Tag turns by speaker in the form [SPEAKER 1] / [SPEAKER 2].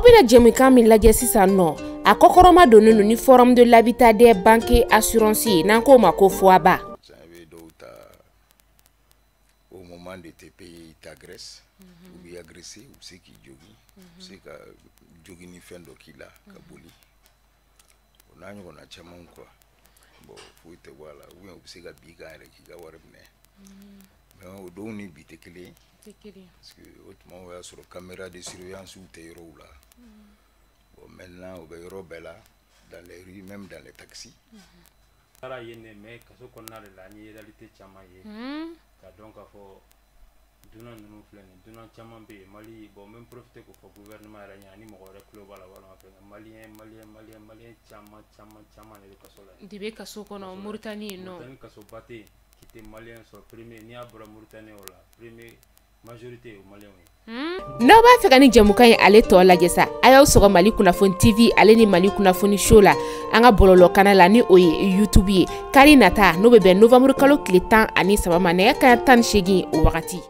[SPEAKER 1] Aw bɛna jɛmukan min lajɛ sisan nɔ, a kɔkɔrɔma donnen don ni Forum de l'habitat des banques assurance ye, n'an k'o ma ko FOABA.
[SPEAKER 2] I bɛ dɔw ta, au moment de te payer, ils t'agressent, u b'i agresser, u bɛ se k'i jogin, u bɛ se ka jogin ni fɛn dɔ k'i la ka boli, o n'a ɲɔgɔnna caman quoi. Bon, foyi tɛ bɔ a la, ou bien u bɛ se ka bin i kan yɛrɛ k'i ka wari minɛ. Mais o donw ni bi tɛ kelen ye, parce que o tuma o y'a sɔrɔ caméra de surveillance tɛ yɔrɔw la. Bon, maintenant o bɛ yɔrɔ bɛɛ la, dans les rues, même dans les taxis.
[SPEAKER 3] Taara yen de, mais kaso kɔnɔna de la, an ye réalité caman ye ka dɔn k'a fɔ dunan ninnu filɛ nin, dunan caman bɛ yen Mali. Bon, n bɛ profiter k'o fɔ gouvernement yɛrɛ ɲɛna, ni mɔgɔ wɛrɛ tulo b'a la walima fɛn, Malien, Malien, Malien, Malien caman caman caman de bɛ kaso la yen.
[SPEAKER 4] De bɛ kaso kɔnɔ Moritani yen nɔ.
[SPEAKER 3] Moritani kasoba tɛ yen k'i tɛ Malien sɔrɔ. Premier, n'i y'a bɔra Moritani, o la premier majorité o Malienw ye.
[SPEAKER 1] N'aw b'a fɛ ka ni jɛmukan ye ale tɔ lajɛ sa, a y'aw sɔgɔ Mali Kunnafoni TV ale ni Mali Kunnafoni Show la, an ka bɔlɔlɔ la, ni o ye YouTube ye, kari nata, n'o bɛ bɛn novembre kalo tile 13 ma, nɛgɛ kanɲɛ 18 o wagati.